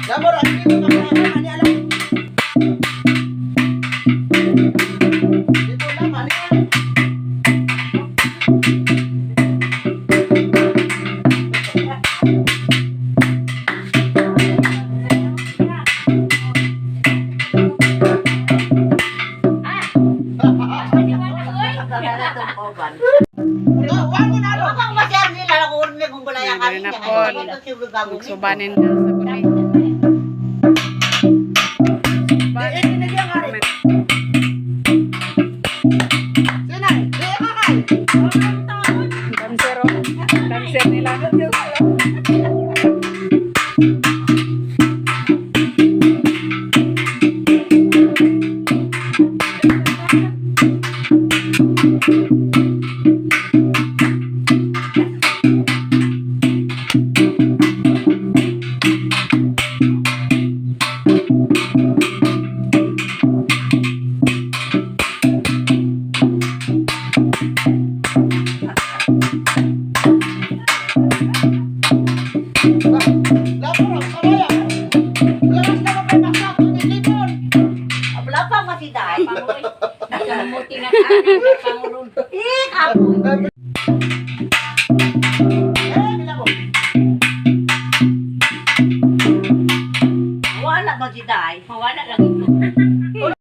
Lamor, ang dito makakama ni alam. Dito lang, ano yan? Nandun na po. Magsubanin na sa kuni. Subanin. Sinay, di kakay. Dancer, oh. Dancer nila. Lamor, ang kamaya. Lakas na kapay baksak, nilipon. Wala pa masiday. Nakamuti na ka, nagpangurun. Eh, kapoy.